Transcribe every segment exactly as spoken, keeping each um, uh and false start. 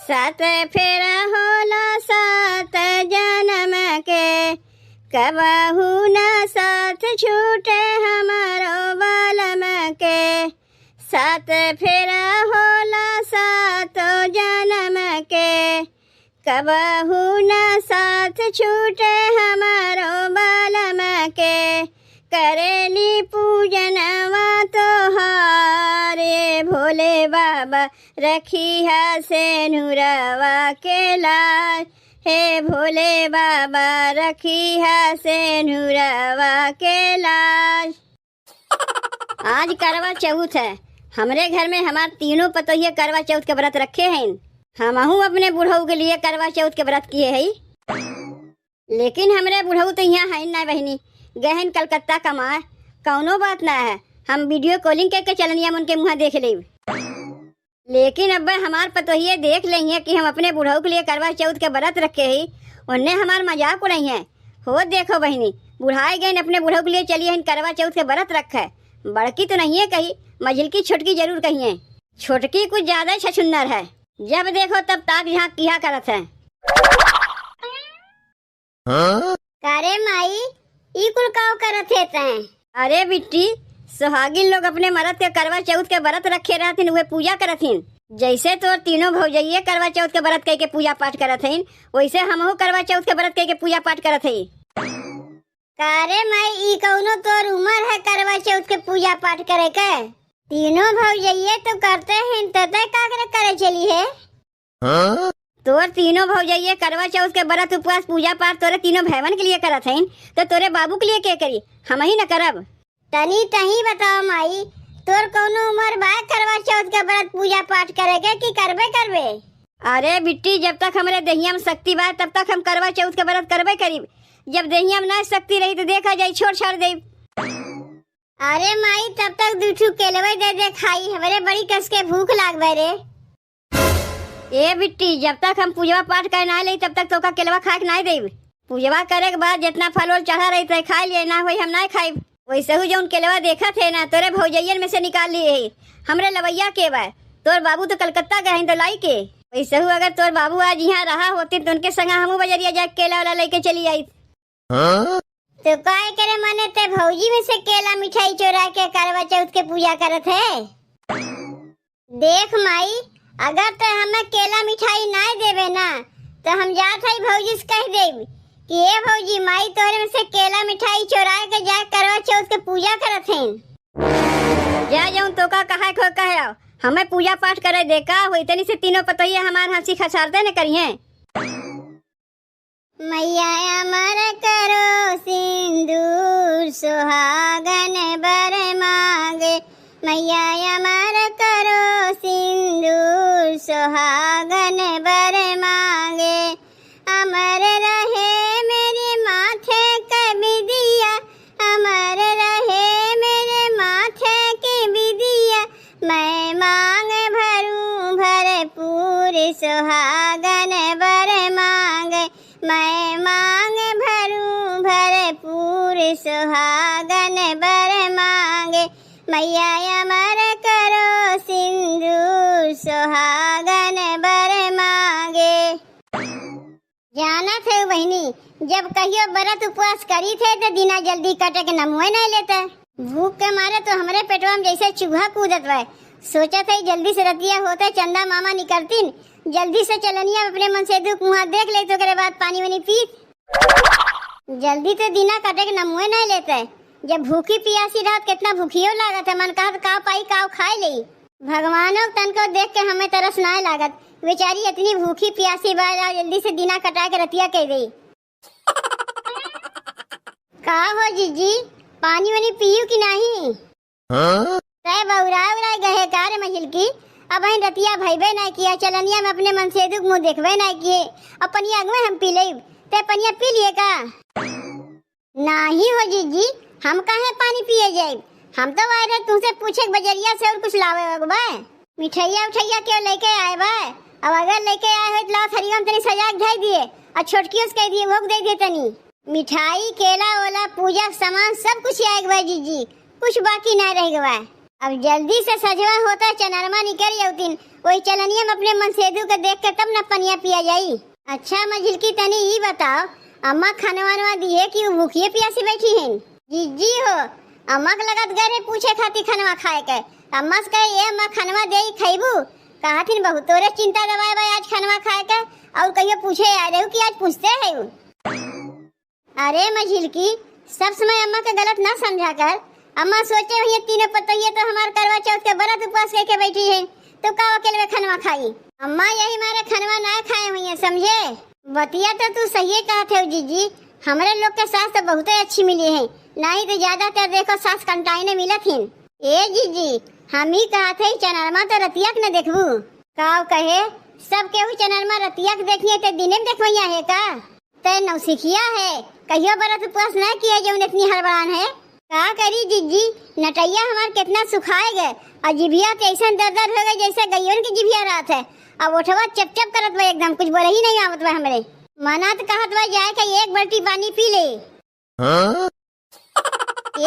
सात फेरा होला सात जनम के, कबहू ना साथ छूटे हमरो बलम के। सात फेरा होला सातो जनम के, कबहू ना साथ छूटे हमरो बलम के। करेली पूजनवा तोहार ए भोले बाबा, रखिहा सेनुरवा के लाज। हे भोले बाबा, रखिहा सेनुरवा के लाज। आज करवा चौथ है। हमरे घर में हमार तीनों पतोहिया करवा चौथ के व्रत रखे हैं। हमहू अपने बुढ़ऊ के लिए करवा चौथ के व्रत किए हई। लेकिन हमरे बुढ़ऊ तो यहाँ है ना बहिनी, गए हैं कलकत्ता कमाए। कौनो बात ना है, हम video calling करके चलनिया मन के मुँह देख लेब। लेकिन अब हमार पतोहिए देख लेइहें कि हम अपने बुढ़ऊ के लिए करवा चौथ के व्रत रखे ही, उन्हें हमार मजाक उड़ाई हैं। हो देखो बहिनी, बुढ़ाए गए अपने बुढ़ऊ के लिए चलिए हैं करवा चौथ के व्रत रखे। बड़की तो नहीं है कही, मझिलकी छोटकी जरूर कही है। छोटकी कुछ ज्यादा ही छछुन्नर है, जब देखो तब ताक झांक किया करत है। हाँ? का रे माई, ई कुल काव करत हे तैं? अरे बिट्टी, सुहागिन लोग अपने मरद के करवा चौथ के व्रत रखे रहथिन, उहे पूजा करथिन। जैसे तोर तीनों भौजइये करवा चौथ के व्रत कइके पूजा पाठ करत हइन, वैसे हमहू करवा चौथ के व्रत कइके पूजा पाठ करत हई। का रे माई, ई कौनो तोर उमर है करवा चौथ के पूजा पाठ करे के? तीनों भौजइये तो करते हैं, तो तैं का करे, करे चली है? हाँ? तोर तीनों भौजइये करवा चौथ के व्रत, उपवास, पूजा पाठ तोरे तीनों भैवन के लिए करत हइन, तो तोरे बाबू के लिए के करी? हमही न करब। तनी तही बताओ माई, तोर कौनो उमर बा करवा चौथ के व्रत, पूजा पाठ करे के कि करबे करबे? अरे बिट्टी, जब तक हमरे देहिया में शक्ति बा, तब तक हम करवा चौथ के व्रत करबे करीब। जब देहिया में ना शक्ति रही, तो देखा जाई, छोड़ छाड़ देब। अरे माई, तब तक दू ठू केलवे दे दे खाई, हमरे बड़ी कस के भूख लागबे रे। ए बिट्टी, जब तक हम पूजवा पाठ करे ना लेई, तब तक तोका केलवा खाए के ना देब। पूजवा करे के बाद जितना फल उल चढ़ा रही, तो खा लिए, ना होई हम ना खाइब। वैसहू जौन केलवा देखत है ना, तोरे भौजइयन में से निकाल लिए है। हमरे लवैया के बा, तोर बाबू तो कलकत्ता गए हैं, तो लाई के। वैसहू अगर तोर बाबू आज यहाँ रहा होते, तो उनके संगा हमहू बजरिया जाके केला वाला लेके चली आई। हाँ? तो काय करे माने, ते भौजी में से केला मिठाई चोरा के करवा चौथ के पूजा करत है? देख माई, अगर ते हमें केला मिठाई नाय देबे ना, तो हम जात हई भौजी से कह देब कि ए भौजी, माई तोरे में से केला मिठाई चोरा के जाके करवा चौथ के पूजा करत हैं। जा जौन तोका कहे को कहे आओ, हमें पूजा पाठ करे दे। का होई, तनी से तीनों पतोहिया हमार हंसी खसारते न करिहें। मैया अमर करो सिंदूर, सुहागन बर मांगे। मैया अमर करो सिंदूर, सुहागन बर मांगे। अमर रहे मेरे माथे के बिदिया, अमर रहे मेरे माथे के बिदिया, मैं मांग भरूं भरपूर, सुहागन बर मांगे। मैं मांग भरूं भरपूर, सुहागन बर मांगे। मैया अमर करो सिंदूर, सुहागन बर मांगे। जानत है बहिनी, जब कहियो व्रत उपवास करी थे, तो दिना जल्दी कटे के नमुए नहीं लेते। भूख के मारे तो हमरे पेटवा में जैसे चूहा कूदत बा। सोचत है जल्दी से रतिया होते चंदा मामा निकलतीन, जल्दी से चलनिया अपने मन से दुख मुहा देख ले, तो ओकरे बाद पानी वानी पी। जल्दी तो दिना कटे के नमुए नहीं लेते। जब भूखी पियासी रहत, कितना भूखियो लागत है, मन कहत काव पाई काव खाए लेई। भगवानो के तनको देख के हमें तरस नाय लागत। बेचारी इतनी भूखी प्यासी बा, जाओ जल्दी से दिना कटा के रतिया कह दे। का हो जीजी, पानी वानी पीयू कि नाही? हाँ? तय बौराय उराय गहे का रे मझिलकी? अब इन रतिया भइबे ना किया, चलनिया में अपने मन से दुख मुंह देखबे ना किए। अब पनिया अगवे हम पी लेब, तय पनिया पी लिए का? नाही हो जीजी, हम काहे पानी पिए जाइब? हम तो आए रहे तुमसे पूछे के बजरिया से और कुछ लावे होग बा? मिठाइया उठाइया क्यों लेके आए बा? अब अगर लेके आए हो तो लाओ थरिया में तनी सजा के धई दिए और छोटकियों से कह दिए वो दे दिए तनी। मिठाई, केला ओला, पूजा के सामान सब कुछ आए बा जीजी, कुछ बाकी ना रह गवा। अब जल्दी से सजवा होता, चनरमा निकल जाउतिन, वही चलनिया में अपने मनसेधु के देख के तब न पनिया पिया जाई। अच्छा मझिलकी, तनी ई बताओ, अम्मा खनवा वनवा दिए कि उ भूखिए पियासी बैठी हैं? जिज्जी हो, अम्मा के लगत गए रहे पूछे खातिर खनवा खाए के। अम्मा से कहे, "ए अम्मा, खनवा देई, खइबू?" कहत हिन, "बहुत तोरे चिंता दबाए बा आज खनवा खाए के, और कहियो पूछे आए रहू कि आज पूछते है उ।" अरे मझिलकी, सब समय अम्मा के गलत ना समझा कर। अम्मा सोचे हुई तीनों पतोहिए तो हमार करवा चौथ के व्रत उपवास करके बैठी है, तो का अकेले में खनवा खाई? अम्मा यही मारे खनवा ना खाए हुई है, समझे? बतिया तो तू सही कहत है जिज्जी, हमरे लोग के सास तो बहुते अच्छी मिली है, नहीं तो ज्यादातर देखो सास कंटाई ने मिलत हिन। ए जिज्जी, हम ही कहत है चनरमा तो रतिया के न देखबू। काव कहे, सब केहू चनरमा रतिया के देखिए ते दिने में देखवैया है का? तै नौसिखिया है, कहियो व्रत उपवास ना किए जौन इतनी हड़बड़ान है। का करी जिज्जी, नटैया हमार कितना सुखाए गए और जिभिया तो ऐसा दर दर हो गए जैसे गइयोन की जिभिया रात है। अब ओठवा चप चप करत बा एकदम, कुछ बोले ही नहीं आवत बा हमरे। मना तो कहत बा जाए के एक बाल्टी पानी पी ले। हाँ?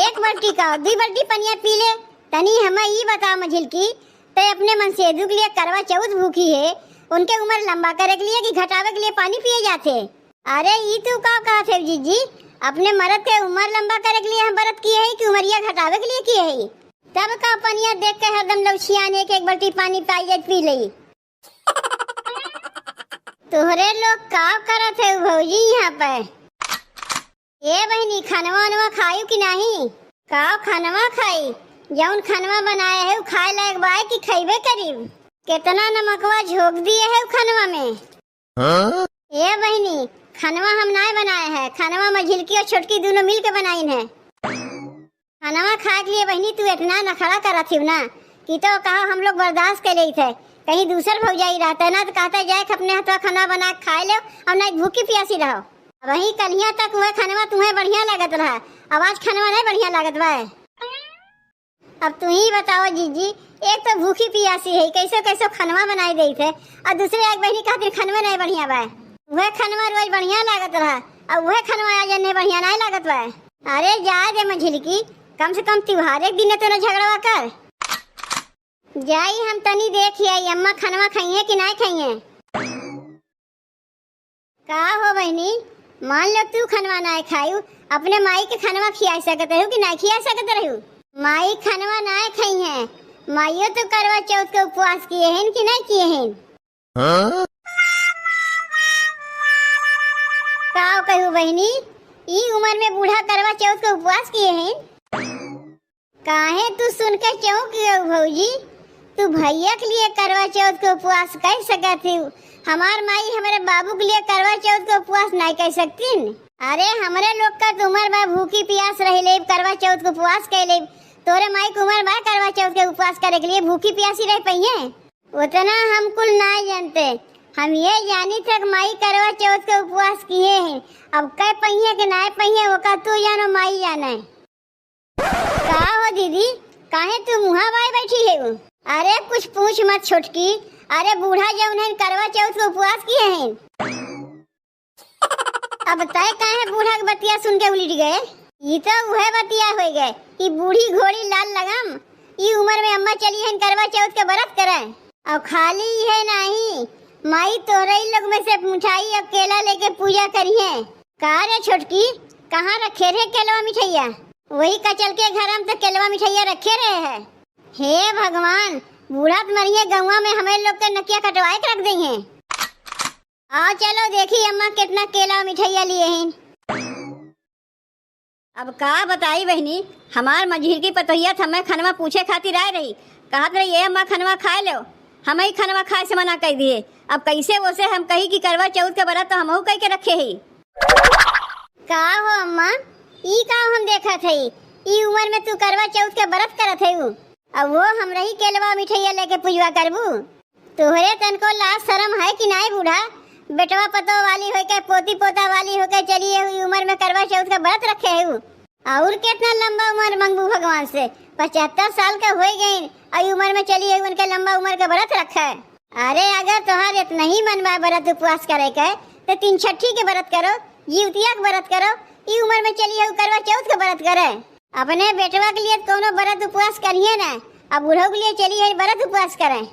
एक बाल्टी का, दुई बाल्टी पनिया पी ले। तनी हमें ई बता मझिलकी, ते अपने मनसेधु के लिए करवा चौथ भूखी है, उनके उम्र लंबा करे के लिए कि घटावे के लिए पानी पिए जाते? अरे ई तू का कहत है जिज्जी, अपने मरद के उम्र लंबा करे के लिए हम व्रत किए है कि उमरिया घटावे के लिए किए है? तब का पनिया देख के हरदम लौछियान एक एक बाल्टी पानी पाई जात पी ले। तोहरे लोग का करत है भौजी यहाँ पे? ए बहिनी, खनवा वनवा खायू कि नाही? का खनवा खाई? जौन खनवा बनाए है, उ खाए लायक बाय कि खइबे करीब? केतना नमकवा झोंक दिए है उ खनवा में। हाँ? ए बहिनी, खनवा हम नाय बनाए है, खनवा मझिलकी और छोटकी दोनों मिल के बनाइन है। खनवा खाए के लिए बहिनी तू इतना नखड़ा करत हिउ ना कि तो कहो हम लोग बर्दाश्त कर लेत है, कहीं दूसर भौजाई रहता ना तो कहता जाए कि अपने हथवा खनवा बना के खाए लो और ना भूखी प्यासी रहो। अब वही कलिया तक वह खनवा तुम्हें बढ़िया लागत रहा, अब आज खनवा नहीं बढ़िया लागत बा। अब तू ही बताओ जिज्जी, एक तो भूखी पियासी है, कैसो कैसो खनवा बनाई देत है, और दूसरे एक बहिनी खातिर खनवा नहीं बढ़िया बा। वह खनवा रोज बढ़िया लागत रहा, अब वह खनवा आज नहीं बढ़िया नहीं लागत बा। अरे जाए दे मझिलकी, कम से कम त्योहार एक दिन तो न झगड़वा कर। जाई हम तनी देख आई अम्मा खनवा खाइए कि नहीं खाइए। का हो बहिनी, मान लो तू खनवा नाय खायू, अपने माई के खनवा खिया सकत रहू कि नाय खिया सकत रहू? माई खनवा नाय खाई हैं, माइयो तो करवा चौथ के उपवास किए हैं कि नाय किए हैं? हाँ? का कहू बहिनी, ई उम्र में बूढ़ा करवा चौथ के उपवास किए हैं? काहे तू सुन के चौंक गयो भौजी? तू भैया के लिए करवा चौथ के उपवास कर सकत ही, हमार माई हमरे बाबू के लिए करवा चौथ के उपवास नहीं कर सकतीन? अरे हमरे लोग का तो उम्र बा भूखी प्यास रह ले, करवा चौथ के उपवास कर ले। तोरे माई के उम्र बा करवा चौथ के उपवास करे के लिए भूखी प्यासी रह पइहे? उतना हम कुल नहीं जानते, हम ये जानी तक माई करवा चौथ के उपवास किए हैं। अब कह पइहे कि नहीं पइहे ओका तू जानो माई जाने। का हो दीदी, काहे तू मुँहा बाय बैठी है? अरे कुछ पूछ मत छोटकी, अरे बूढ़ा जौन है करवा चौथ के उपवास किए हैं। अब तय काहे बूढ़ा के बतिया सुन के उलट गए? ई तो उहे बतिया हो गए कि बूढ़ी घोड़ी लाल लगाम, ई उम्र में अम्मा चली हैं करवा चौथ के व्रत करे। और खाली इहे नहीं, माई तोहरे लोग में से मिठाई और केला लेके पूजा करिहे। का रे छोटकी, कहाँ रखे रहे केलवा मिठाइया? वही कचल के घर में तो केलवा मिठाइया रखे रहे है। हे भगवान, बूढ़ा त मरिए गौवा में हमें लोग के नकिया कटवाए के रख दे हैं। आओ चलो देखी अम्मा कितना केला मिठाइया लिए हैं। अब का बताई बहिनी, हमार मझिरकी पतोहिया त हमें खनवा पूछे खातिर आए रही, कहत रही, "ए अम्मा, खनवा खाए लो।" हम ही खनवा खाए से मना कर दिए। अब कैसे वो से हम कही कि करवा चौथ के व्रत तो हमहू कह के रखे ही। का हो अम्मा, ई का हम देखत हई? ई उम्र में तू करवा चौथ के व्रत करत हई? अब वो हमरा ही केलवा मिठाइया लेके पूजवा करबू? तोहरे तनको लाज शरम है कि नाई बूढ़ा? बेटवा पतोह वाली होके, पोती पोता वाली होके चली यही उम्र में करवा चौथ का व्रत रखे है। और कितना लंबा उम्र मंगबू भगवान से? पचहत्तर साल का हो गई, और उम्र में चली है उनके लंबा उम्र का व्रत रखे। अरे अगर तोहार इतना ही मन बा व्रत उपवास करे के, तो तीन छठी के व्रत करो, जीवतिया के व्रत करो, ई उम्र में चली है करवा चौथ के व्रत करे। अपने बेटवा के लिए कौनो व्रत उपवास करिए ना, अब बुढ़ऊ के लिए चली है बरत उपवास करें।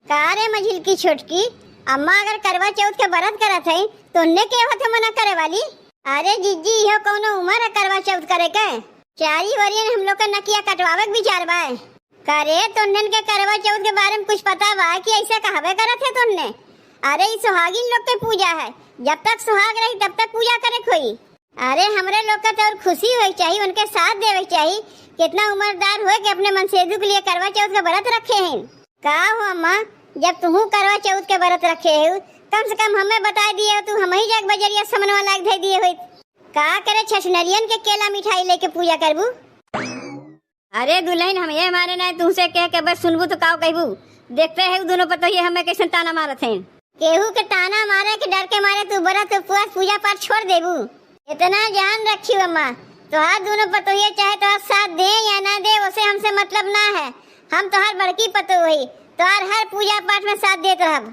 का रे मझिलकी छोटकी, अम्मा अगर करवा चौथ के बरत करत है तो उन्ने के होत है मना करे वाली? अरे जिज्जी, इहो कौनो उम्र है करवा चौथ करे के? चारी ओरियन हम लोग के नकिया कटवावे के विचार बा। का रे, तोहन के करवा चौथ के बारे में कुछ पता बा कि ऐसा कहबे करत है तोहन? अरे, ई सुहागिन लोग के पूजा है, जब तक सुहाग रही तब तक पूजा करे के होई। अरे, हमरे लोग का तो और खुशी होई चाहिए, उनके साथ देवे के चाहिए। कितना उम्रदार होए के अपने मनसेधु के लिए करवा चौथ के व्रत रखे हैं। का हो अम्मा, जब तुहू करवा चौथ के व्रत रखे हो, कम से कम हमें बता दिए हो, तू हम ही जाके बजरिया समनवा लाग धै दिए होइत। का करे, छछनरियन के केला मिठाई लेके पूजा करबू? अरे दुल्हन, हम ये मारे ना तुमसे कह के बस सुनबू तो काव कहबू? देखते है उ दोनों पतोहिए हमें कैसन ताना मारत हैं। केहू के ताना मारे के डर के मारे तू व्रत उपवास पूजा पाठ छोड़ देबू? इतना जान रखी अम्मा, तोहार दोनों पतोहिए चाहे तोहार साथ दे या ना दे, उसे हमसे मतलब ना है। हम तोहार बड़की पतोह हई, तोहार हर पूजा पाठ में साथ देत रहब।